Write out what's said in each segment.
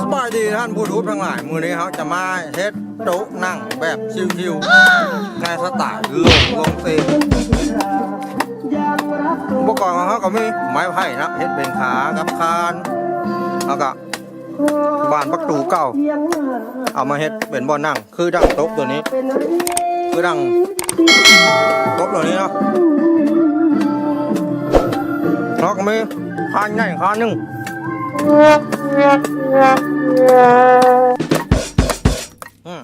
ສະບາຍດີທ່ານຜູ້ຊົມທັງຫຼາຍ, ມື້ນີ້ເຮົາຈະມາເຮັດໂຕະນັ່ງແບບຊິວໆ ໃນສະໄຕລ໌ໂລງ ໂລງເຊ. ອຸປະກອນຂອງເຮົາກໍມີໄມ້ໄຜ່ເນາະ ເຮັດເປັນຂາກັບຄານ ແລ້ວກໍບານປະຕູເກົ່າ ເອົາມາເຮັດເປັນບ່ອນນັ່ງ ຄືດັ່ງໂຕະໂຕນີ້ ຄືດັ່ງໂຕະໂຕນີ້ເນາະ. ແລ້ວກໍມີຄານໃຫຍ່ຄານໜຶ່ງ ອືມ.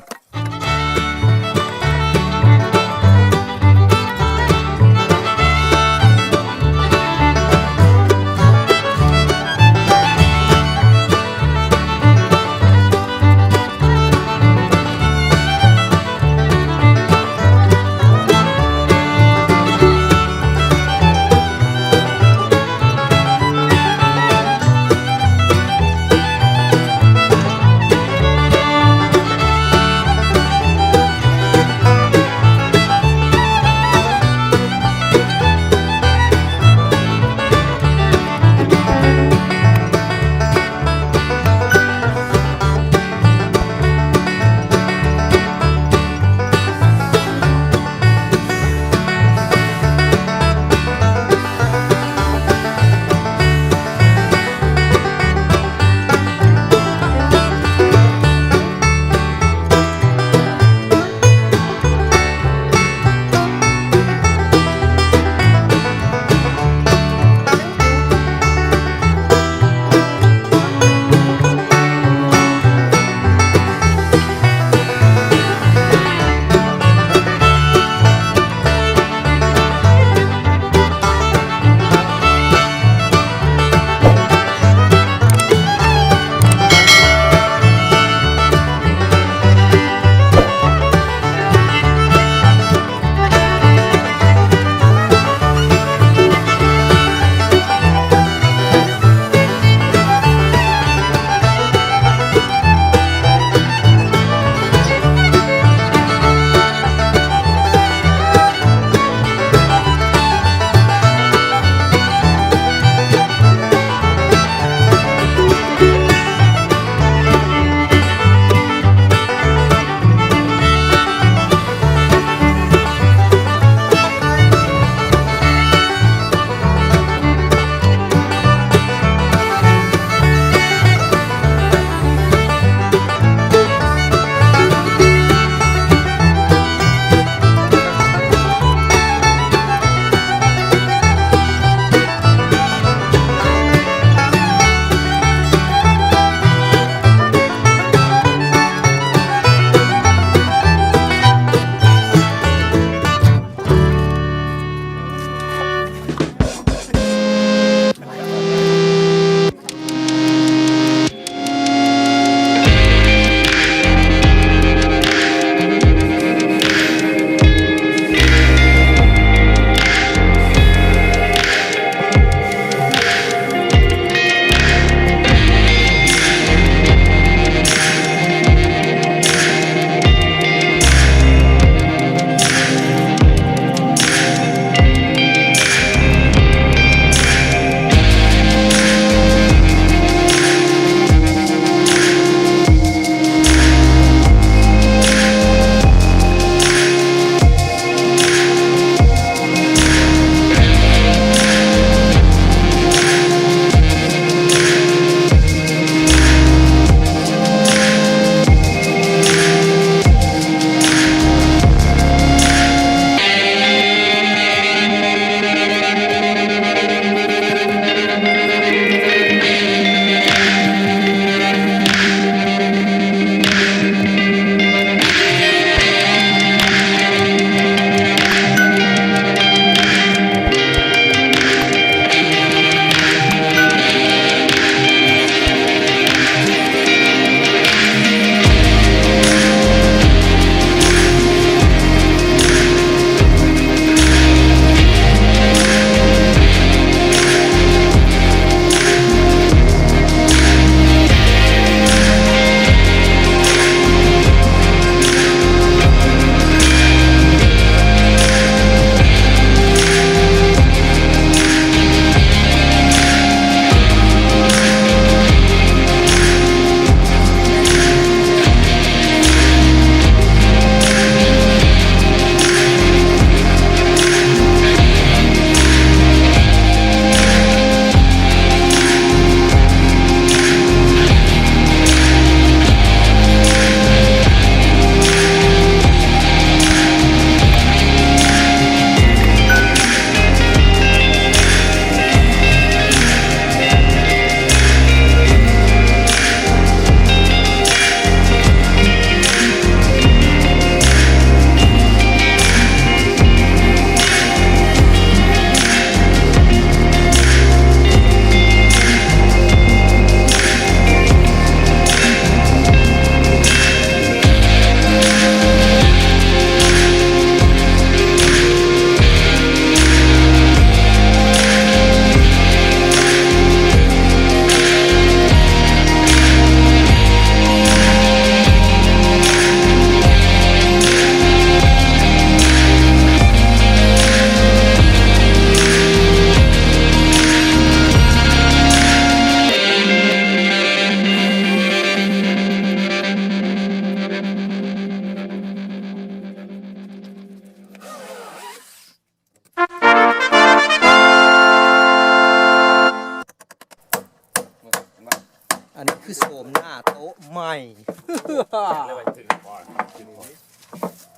ຕ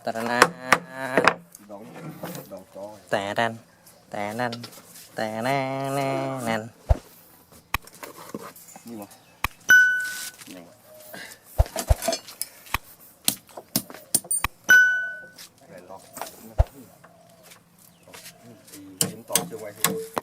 ະລະນາ ດອງ ດອງຈອຍ ແຕ່ນັ້ນ ແຕ່ນັ້ນ ແຕ່ແນ່ແນ່ນັ້ນ ນີ້ບໍ່? ນີ້ ແມ່ນບໍ່? ອີ ເຫັນຕອນເຊື່ອງໄວ້ໃຫ້